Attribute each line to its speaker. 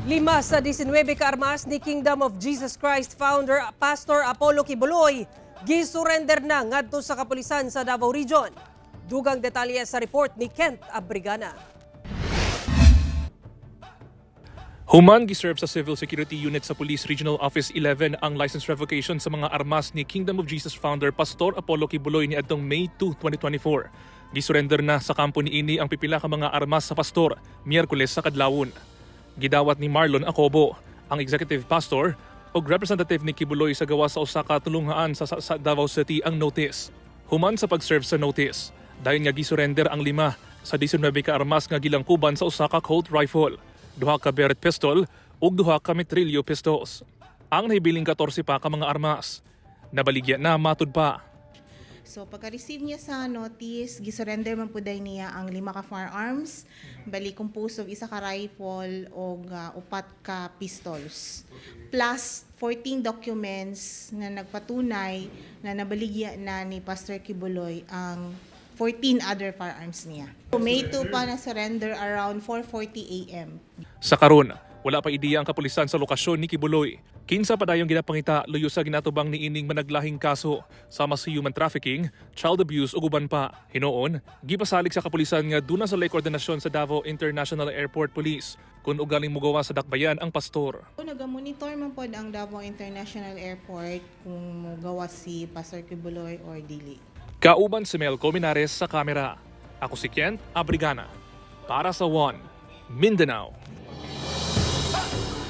Speaker 1: 5 sa 19 ka armas ni Kingdom of Jesus Christ founder Pastor Apollo Quiboloy gisurrender na ngadto sa kapulisan sa Davao Region. Dugang detalye sa report ni Kent Abrigana.
Speaker 2: Human giserve sa Civil Security Unit sa Police Regional Office 11 ang license revocation sa mga armas ni Kingdom of Jesus founder Pastor Apollo Quiboloy niadtong May 2, 2024. Gisurrender na sa kampo niini ang pipila ka mga armas sa pastor Miyerkules sa kadlawon. Gidawat ni Marlon Acobo, ang executive pastor ug representative ni Quiboloy sa gawas sa usa ka tulunghaan sa Davao City ang notice. Human sa pag-serve sa notice, dayon nga gisurrender ang 5 sa 19 ka armas nga gilangkuban sa usa ka Colt rifle, duha ka Barrett pistol ug duha ka metrilyo pistols. Ang nahibiling 14 pa ka mga armas. Nabaligya na matud pa.
Speaker 3: So pagka-receive niya sa notice, gisurrender man pud niya ang 5 ka firearms, bali composed of isa ka rifle og upat ka pistols. Plus 14 documents na nagpatunay na nabaligya na ni Pastor Quiboloy ang 14 other firearms niya. May 2 pa na surrender around 4:40 a.m.
Speaker 2: Sa karon, wala pa ideya ang kapulisan sa lokasyon ni Quiboloy. Kinsa pa dayong ginapangita luyo sa ginatubang niining managlahing kaso sama sa human trafficking, child abuse ug uban pa. Hinuon, gipasalig sa kapulisan nga duna sa koordinasyon sa Davao International Airport Police kung ugaling mugawa sa dakbayan ang pastor.
Speaker 3: Naga-monitor man pod ang Davao International Airport kung mogawas si Pastor Quiboloy or dili.
Speaker 2: Kauban si Mel Cominares sa kamera. Ako si Kent Abrigana. Para sa One, Mindanao.